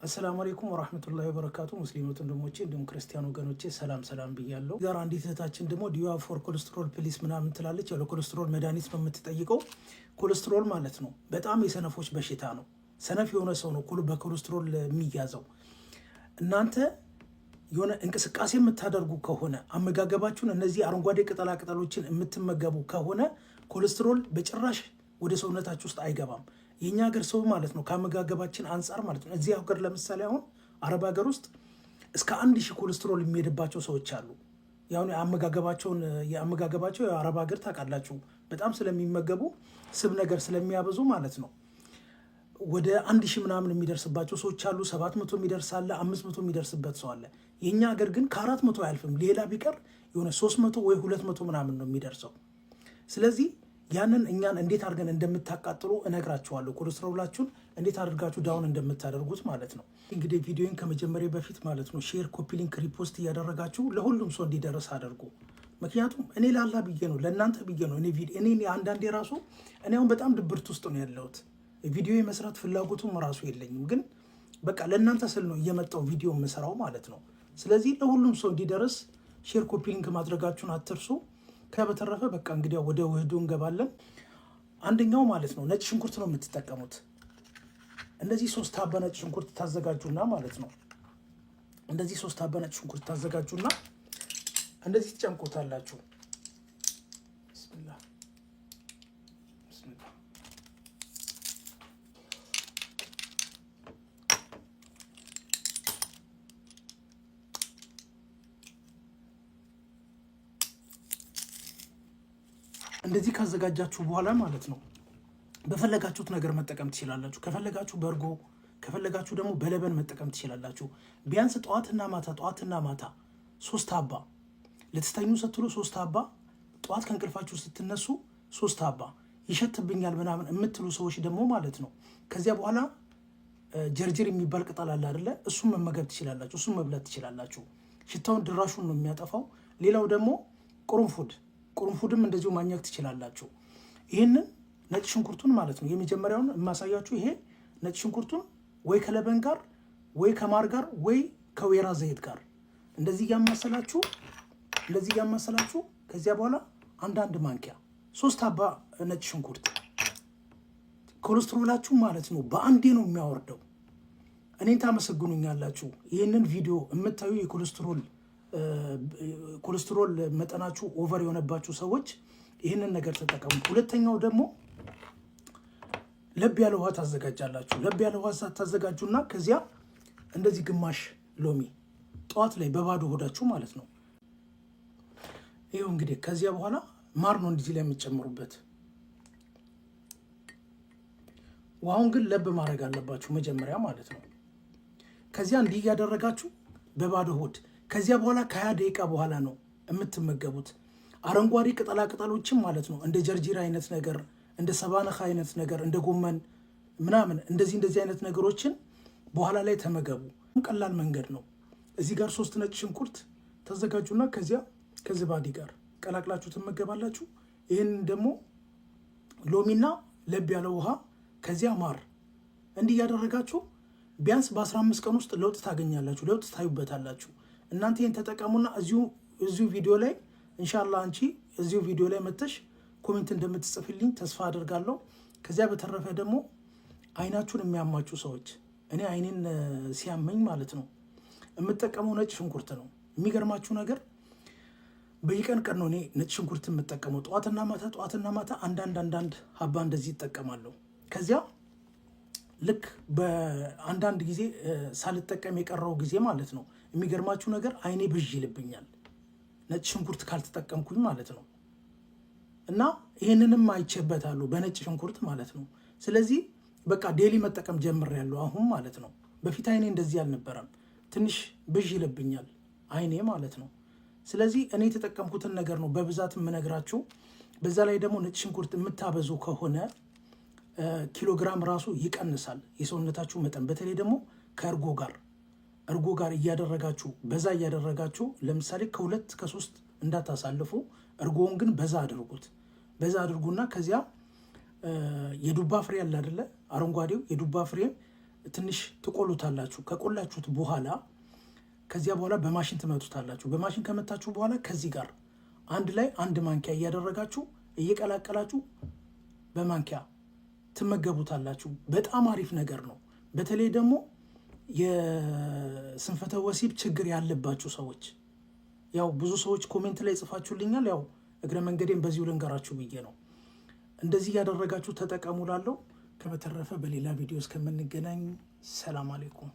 السلام عليكم ورحمة الله وبركاته። ሙስሊሞች ወንድሞቼ እንዲሁም ክርስቲያን ወገኖቼ ሰላም ሰላም ብያለሁ። ጋር አንዲት እህታችን ደግሞ do you have for cholesterol please ምናምን ትላለች። ያው ለኮሌስትሮል መድኃኒት ነው የምትጠይቀው። ኮሌስትሮል ማለት ነው በጣም የሰነፎች በሽታ ነው። ሰነፍ የሆነ ሰው ነው በኮሌስትሮል የሚያዘው። እናንተ የሆነ እንቅስቃሴ የምታደርጉ ከሆነ፣ አመጋገባችሁን እነዚህ አረንጓዴ ቅጠላ ቅጠሎችን የምትመገቡ ከሆነ ኮሌስትሮል በጭራሽ ወደ ሰውነታችሁ ውስጥ አይገባም። የእኛ ሀገር ሰው ማለት ነው ከአመጋገባችን አንጻር ማለት ነው። እዚህ ሀገር ለምሳሌ አሁን አረብ ሀገር ውስጥ እስከ 1000 ኮሌስትሮል የሚሄድባቸው ሰዎች አሉ። ያሁን የአመጋገባቸውን የአመጋገባቸው የአረብ ሀገር ታውቃላችሁ፣ በጣም ስለሚመገቡ ስብ ነገር ስለሚያበዙ ማለት ነው ወደ 1000 ምናምን የሚደርስባቸው ሰዎች አሉ። 700 የሚደርስ አለ፣ 500 የሚደርስበት ሰው አለ። የእኛ ሀገር ግን ከ400 አያልፍም። ሌላ ቢቀር የሆነ 300 ወይ 200 ምናምን ነው የሚደርሰው። ስለዚህ ያንን እኛን እንዴት አድርገን እንደምታቃጥሉ እነግራችኋለሁ። ኮሌስትሮላችሁን እንዴት አድርጋችሁ down እንደምታደርጉት ማለት ነው። እንግዲህ ቪዲዮን ከመጀመሪያ በፊት ማለት ነው share፣ copy link፣ repost እያደረጋችሁ ለሁሉም ሰው እንዲደርስ አድርጉ። ምክንያቱም እኔ ላላ ብዬ ነው ለእናንተ ብዬ ነው። እኔ አንዳንዴ ራሱ እኔ አሁን በጣም ድብርት ውስጥ ነው ያለሁት። ቪዲዮ የመስራት ፍላጎቱም ራሱ የለኝም፣ ግን በቃ ለእናንተ ስል ነው እየመጣው ቪዲዮ የምሰራው ማለት ነው። ስለዚህ ለሁሉም ሰው እንዲደርስ share፣ copy link ማድረጋችሁን አትርሱ። ከበተረፈ በቃ እንግዲያ ወደ ውህዱ እንገባለን። አንደኛው ማለት ነው ነጭ ሽንኩርት ነው የምትጠቀሙት። እንደዚህ ሶስት ሀባ ነጭ ሽንኩርት ታዘጋጁና ማለት ነው እንደዚህ ሶስት ሀባ ነጭ ሽንኩርት ታዘጋጁና እንደዚህ ትጨምቁታላችሁ። ብስሚላህ ብስሚላህ። እንደዚህ ካዘጋጃችሁ በኋላ ማለት ነው በፈለጋችሁት ነገር መጠቀም ትችላላችሁ። ከፈለጋችሁ በእርጎ፣ ከፈለጋችሁ ደግሞ በ لبن መጠቀም ትችላላችሁ። ቢያንስ ጠዋትና ማታ ጠዋትና ማታ ሶስት ሀባ፣ ልትተኙ ስትሉ ሶስት ሀባ፣ ጠዋት ከእንቅልፋችሁ ስትነሱ ሶስት ሀባ። ይሸትብኛል ምናምን የምትሉ ሰዎች ደግሞ ማለት ነው ከዚያ በኋላ ጀርጅር የሚባል ቅጠል አለ አይደለ? እሱን መመገብ ትችላላችሁ። እሱን መብላት ትችላላችሁ። ሽታውን ድራሹን ነው የሚያጠፋው። ሌላው ደግሞ ቅርንፉድ፣ ቅርንፉድም እንደዚሁ ማኘክ ትችላላችሁ። ይህንን ነጭ ሽንኩርቱን ማለት ነው የመጀመሪያውን የማሳያችሁ ይሄ ነጭ ሽንኩርቱን ወይ ከ لبن ጋር ወይ ከማር ጋር ወይ ከወይራ ዘይት ጋር እንደዚህ እያማሰላችሁ እንደዚህ እያማሰላችሁ ከዚያ በኋላ አንዳንድ ማንኪያ ሶስት ሀባ ነጭ ሽንኩርት ኮሌስትሮላችሁ ማለት ነው በአንዴ ነው የሚያወርደው። እኔን ታመሰግኑኛላችሁ። ይህንን ቪዲዮ የምታዩ የኮሌስትሮል ኮሌስትሮል መጠናችሁ over የሆነባችሁ ሰዎች ይህንን ነገር ተጠቀሙ። ሁለተኛው ደግሞ ለብ ያለ ውሃ ታዘጋጃላችሁ። ለብ ያለ ውሃ ታዘጋጁና ከዚያ እንደዚህ ግማሽ ሎሚ ጠዋት ላይ በባዶ ሆዳችሁ ማለት ነው። ይኸው እንግዲህ ከዚያ በኋላ ማር ነው እንደዚህ ላይ የምትጨምሩበት። ውሃውን ግን ለብ ማድረግ አለባችሁ መጀመሪያ ማለት ነው። ከዚያ እንዲህ እያደረጋችሁ በባዶ ሆድ ከዚያ በኋላ ከ20 ደቂቃ በኋላ ነው የምትመገቡት። አረንጓዴ ቅጠላ ቅጠሎችም ማለት ነው እንደ جرجير አይነት ነገር፣ እንደ سبانخ አይነት ነገር፣ እንደ ጎመን ምናምን እንደዚህ እንደዚህ አይነት ነገሮችን በኋላ ላይ ተመገቡ። ቀላል መንገድ ነው። እዚህ ጋር ሶስት ነጭ ሽንኩርት ታዘጋጁና ከዚያ ከ زبادي ጋር ቀላቅላችሁ ትመገባላችሁ። ይህን ደግሞ ሎሚና ለብ ያለ ውሃ ከዚያ ማር እንዲህ እያደረጋችሁ ቢያንስ በ15 ቀን ውስጥ ለውጥ ታገኛላችሁ፣ ለውጥ ታዩበታላችሁ። እናንተ ይህን ተጠቀሙና እዚሁ ቪዲዮ ላይ إن شاء الله አንቺ እዚሁ ቪዲዮ ላይ መተሽ comment እንደምትጽፍልኝ ተስፋ አደርጋለሁ። ከዚያ በተረፈ ደግሞ አይናችሁን የሚያማችሁ ሰዎች፣ እኔ አይኔን ሲያመኝ ማለት ነው የምጠቀመው ነጭ ሽንኩርት ነው። የሚገርማችሁ ነገር በየቀን ቀን ነው እኔ ነጭ ሽንኩርት የምጠቀመው። ጠዋትና ማታ ጠዋትና ማታ አንዳንድ አንዳንድ ሀባ እንደዚህ ይጠቀማለሁ። ከዚያ ልክ በአንዳንድ ጊዜ ሳልጠቀም የቀረው ጊዜ ማለት ነው የሚገርማችሁ ነገር አይኔ ብዥ ይልብኛል ነጭ ሽንኩርት ካልተጠቀምኩኝ ማለት ነው። እና ይህንንም አይቼበታለሁ በነጭ ሽንኩርት ማለት ነው። ስለዚህ በቃ daily መጠቀም ጀምሬያለሁ አሁን ማለት ነው። በፊት አይኔ እንደዚህ አልነበረም። ትንሽ ብዥ ይልብኛል አይኔ ማለት ነው። ስለዚህ እኔ የተጠቀምኩትን ነገር ነው በብዛት የምነግራችሁ። በዛ ላይ ደግሞ ነጭ ሽንኩርት የምታበዙ ከሆነ ኪሎግራም ራሱ ይቀንሳል የሰውነታችሁ መጠን። በተለይ ደግሞ ከእርጎ ጋር እርጎ ጋር እያደረጋችሁ በዛ እያደረጋችሁ ለምሳሌ ከሁለት ከሶስት እንዳታሳልፉ። እርጎውን ግን በዛ አድርጉት። በዛ አድርጉና ከዚያ የዱባ ፍሬ አለ አይደለ? አረንጓዴው የዱባ ፍሬ ትንሽ ትቆሉታላችሁ። ከቆላችሁት በኋላ ከዚያ በኋላ በማሽን ትመቱታላችሁ። በማሽን ከመታችሁ በኋላ ከዚህ ጋር አንድ ላይ አንድ ማንኪያ እያደረጋችሁ እየቀላቀላችሁ በማንኪያ ትመገቡታላችሁ። በጣም አሪፍ ነገር ነው። በተለይ ደግሞ የስንፈተ ወሲብ ችግር ያለባችሁ ሰዎች፣ ያው ብዙ ሰዎች comment ላይ ጽፋችሁልኛል። ያው እግረ መንገዴን በዚሁ ልንገራችሁ ብዬ ነው። እንደዚህ እያደረጋችሁ ተጠቀሙ። ላለው ከበተረፈ በሌላ ቪዲዮ እስከምንገናኝ ሰላም አሌይኩም።